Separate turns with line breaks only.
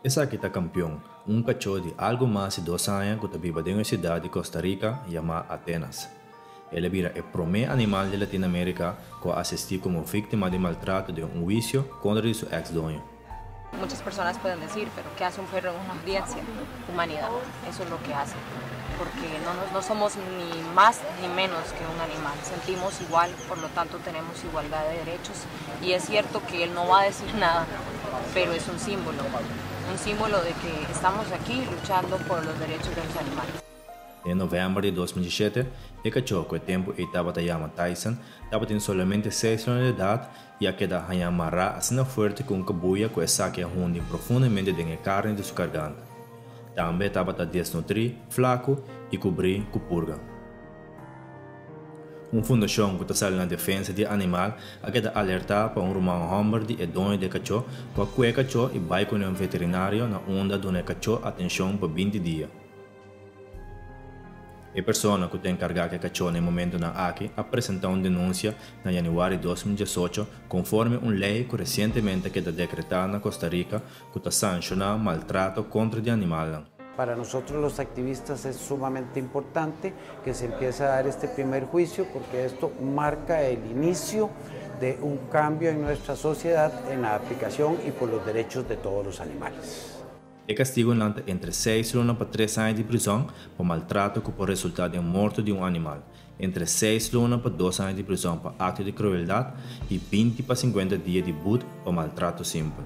Esaki ta Kampeon, un kachó di algu mas di 2 aña ku ta biba den siudat di Costa Rica yamá Atenas. El a bira e promé animal di Latinoamérika ku a asistí komo víktima di maltrato den un huisio kontra su eks-doño.
Muchas personas pueden decir: "Pero ¿qué hace un perro en una audiencia?". Humanidad, eso es lo que hace. Porque no, no somos ni más ni menos que un animal. Sentimos igual, por lo tanto tenemos igualdad de derechos. Y es cierto que él no va a decir nada, pero es un símbolo. Un símbolo de que estamos aquí luchando por los derechos de los animales.
Na novèmber di 2007, e kachó, ku e tempu ei tabata yama Tyson, tabatin solamente 6 aña di edat i a keda hañá mará asina fuerte ku un kabuya ku esaki a hundi profundamente den karni di su garganta. Tambe tabata desnutrí, flaku i kubrí ku purga. Un fundashon ku ta sali na defensa di animal a keda alertá pa un ruman hòmber di e doño di kachó, ku a kue kachó i bai ku un veterinario na unda a duna kachó atenshon pa 20 dia. E persona ku ta enkargá ku kachó na e momentonan aki a presentá un denunsia na yanüari di 2018 konforme un lei ku resientemente a keda dekretá na Costa Rica ku ta sanshoná maltrato kontra di animal.
Para nosotros los activistas es sumamente importante que se empiece a dar este primer juicio, porque esto marca el inicio de un cambio en nuestra sociedad en la aplicación y por los derechos de todos los animales.
E kastigo ta entre 6 luna pa 3 aña di prizòn pa maltrato ku por resultá den morto di un animal, entre 6 luna pa 2 aña di prizòn pa akto di krueldat i 20 pa 50 dia di but pa maltrato simpel.